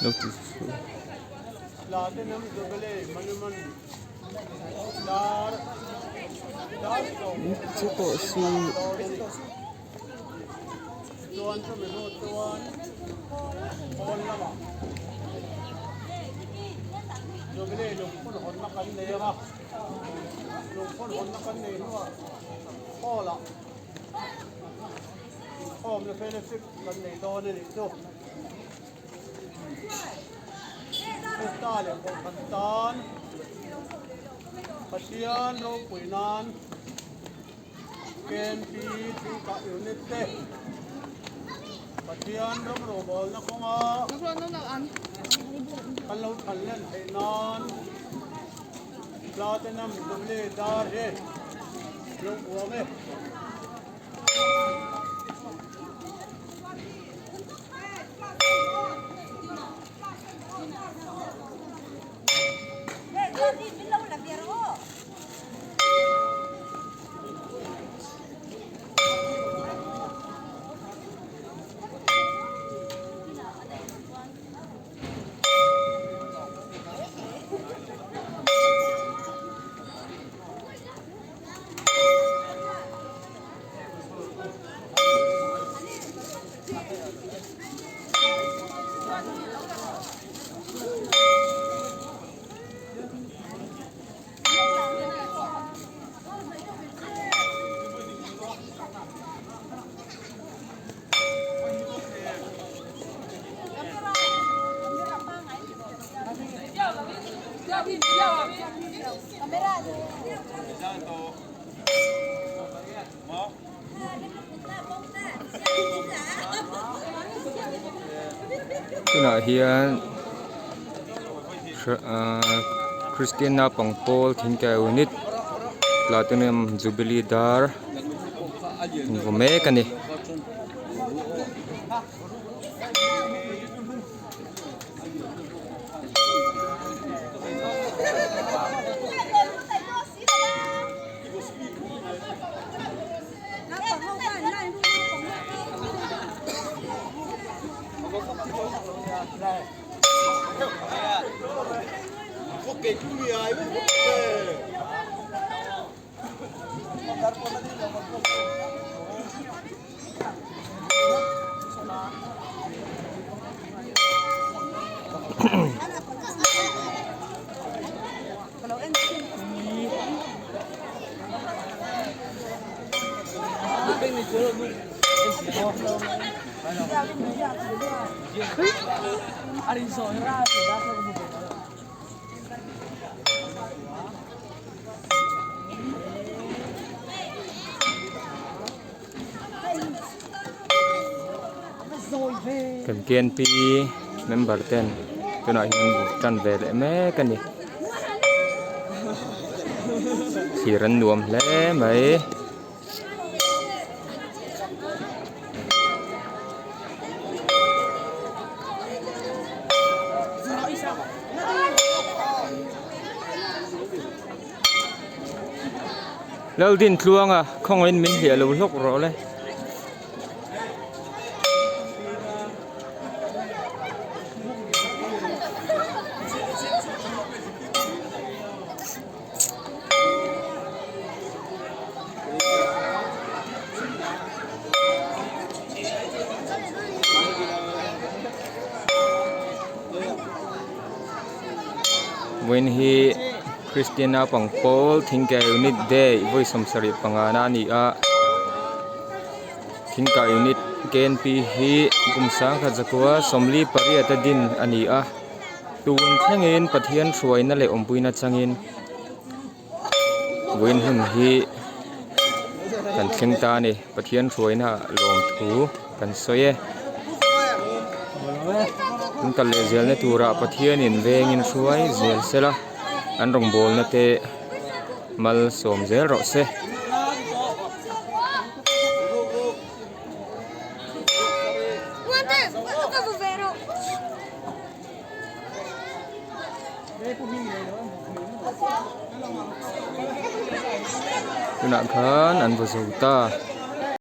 Lo ti su. Chu pawh chu tunah hian ahh Kristian naupang pawl thingkai unit platinum jubilee dar invaw mek a ni. Kan KNP member ten tunah hian tan ve leh mek a ni thlir an nuam hle mai. Laldintluanga khawngaihin min hliah lo hlawk rawh le. Vawiin hi Kristian naupang pawl thingkai unit day vawi sawmsarih pangana a ni a thingkai unit K N P hi kum sangkhat zakua sawmli pariat a din a ni a tun thlengin Pathian hruaina leh awmpuina changin vawiin hun hi kan thleng ta a ni Pathian hruaina ah lawmthu kan sawi e an kal leh zelna turah Pathianin vengin hruai zel sela an rawngbawlna te malsawm zel rawh se. Tunah khan an vaw zo ta.